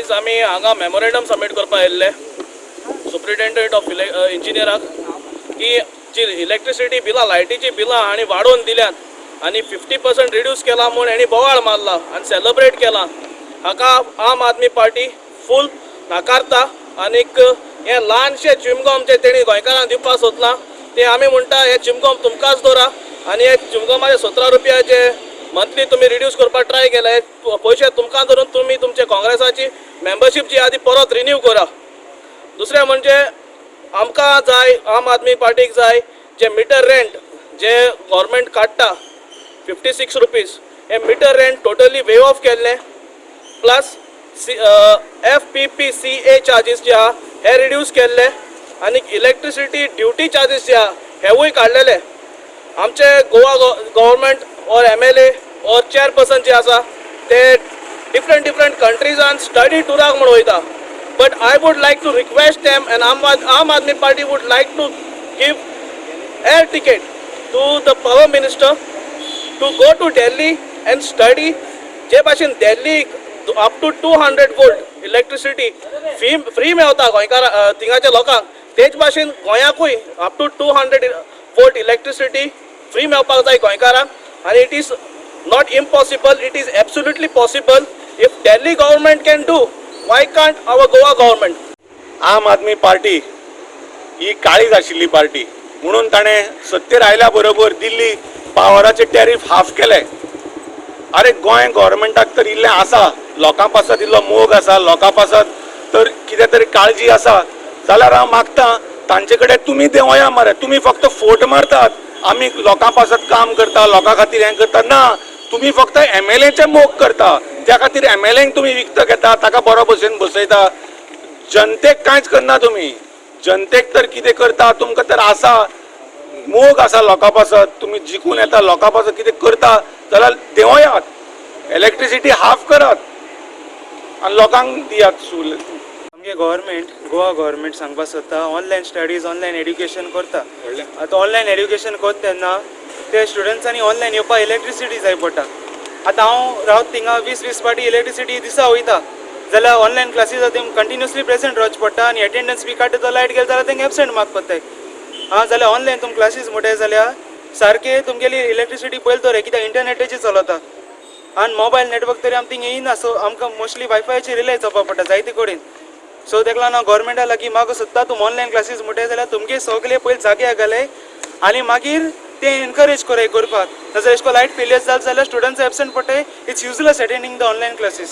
आयज आमी हांगा मेमोरेंडम सबमीट करपाक आयिल्ले सुप्रिटेंडंट ऑफ इंजिनियराक की जी इलेक्ट्रिसिटी बिलां, लायटीची बिलां हांणी वाडोवन दिल्यात आनी 50% रिड्यूस केला म्हूण हेणी बोवाळ मारला आनी सेलेब्रेट केला, हाका आम आदमी पार्टी फूल नाकारता. आनीक हें ल्हानशें च्युइंगम जें तेणी गोंयकारांक दिवपाक सोदलां, तें आमी म्हणटा, हें च्युइंगम तुमकांच दवरा आनी हे च्युइंगमाचे 17 रुपया जे मंथली तुमी रिड्यूस करपाक ट्राय केले, पयशे तुमकां धरून तुमी तुमचे काँग्रेसाची मेंबरशीप जी आहा ती परत रिन्यू करा. दुसरें म्हणजे आमकां जाय, आम आदमी पार्टीक जाय, जे मिटर रेंट जे गव्हर्मेंट काडटा 56 रुपीज, हे meter rent totally wave of केल्लें, प्लस सी एफपीपीसीए चार्जीस जे आहा हे रिड्यूस केल्ले आनी इलेक्ट्रिसिटी ड्युटी चार्जीस जे आहा हेवूय काडलेले. आमचे गोवा गव्हर्मेंट और एमएलए और चेअरपर्सन जे आसा ते डिफरंट डिफरंट कंट्रीजान स्टडी टुराक म्हूण वयता, but I would like to request them and Aam Aadmi Party would like to give air ticket to the power minister to go to Delhi and study. जे भाशेन दिल्ली up to 200 volt electricity free मेवता गोंयकार थिंगाच्या लोकांक, तेच भाशेन गोंयाकूय up to 200 volt electricity free मेवपाक जाय गोंयकारांक. आनी it is not impossible, it is absolutely possible. If Delhi government can do, Y can't our Goa government? आम आदमी पार्टी ही काळीज आशिल्ली पार्टी म्हणून ताणें सत्तेर आयल्या बरोबर दिल्ली पावराचे टॅरीफ हाफ केले. अरे, गोंय गव्हर्मेंटाक तर इल्लें आसा, लोकां पासत इल्लो मोग आसा, लोकां पासत तर कितें तरी काळजी आसा जाल्यार हांव मागता तांचे कडेन, तुमी देंवया मरे. तुमी फक्त फोट मारतात, आमी लोकां पासत काम करता, लोकां खातीर हें करता. ना, तुमी फक्त एमएलएचे मोग करता. त्या खातीर एमएलएंक तुमी विकतो घेता, ताका बरो भशेन बसयता. जनतेक कांयच करना तुमी. जनतेक तर कितें करता? तुमकां तर आसा, मोग आसा लोकां पासत, तुमी जिखून येता, लोकां पासत कितें करता जाल्यार देंवयात, इलेक्ट्रिसिटी हाफ करात आनी लोकांक दियात सूल. आमगे गव्हर्मेंट, गोवा गव्हर्मेंट सांगपाक सोदता, ऑनलायन स्टडीज, ऑनलायन एड्युकेशन करता. आतां ऑनलायन एड्युकेशन करता तेन्ना ते स्टुडंट्सांनी ऑनलायन येवपाक इलेक्ट्रिसिटी जाय पडटा. आतां हांव रावता थिंगा, 20 20 फावटी इलेक्ट्रिसिटी दिसा वयता जाल्यार ऑनलायन क्लासीस तेंकां कंटिन्युअसली प्रेझेंट रावचें पडटा आनी एटेंडन्स बी काडटा तो लायट गेली जाल्यार तेंकां एबसेंट मार्क पडटाय. आं, जाल्यार ऑनलायन तुम क्लासीस म्हणटाय जाल्यार सारके तुमगेली इलेक्ट्रिसिटी पयलीं दवर, कित्याक इंटरनेटाचेर चलता आनी मोबायल नेटवर्क तरी आमकां थिंग येयना. सो आमकां मोस्टली वायफायचेर रिलाय जावपा पडटा जायते कडेन. सो तेका लागून हांव गव्हर्मेंटा लागीं मागूं सोदता, तुम ऑनलायन क्लासीस म्हणटाय जाल्यार तुमगे सगळे पयलीं जागे घालय आनी मागीर ते एनकरेज कराय करपाक. नाजाल्यार एशें लायट फेलियर जालें जाल्यार स्टुडंट्स एबसेंट पडटाय. It's useless attending the online classes.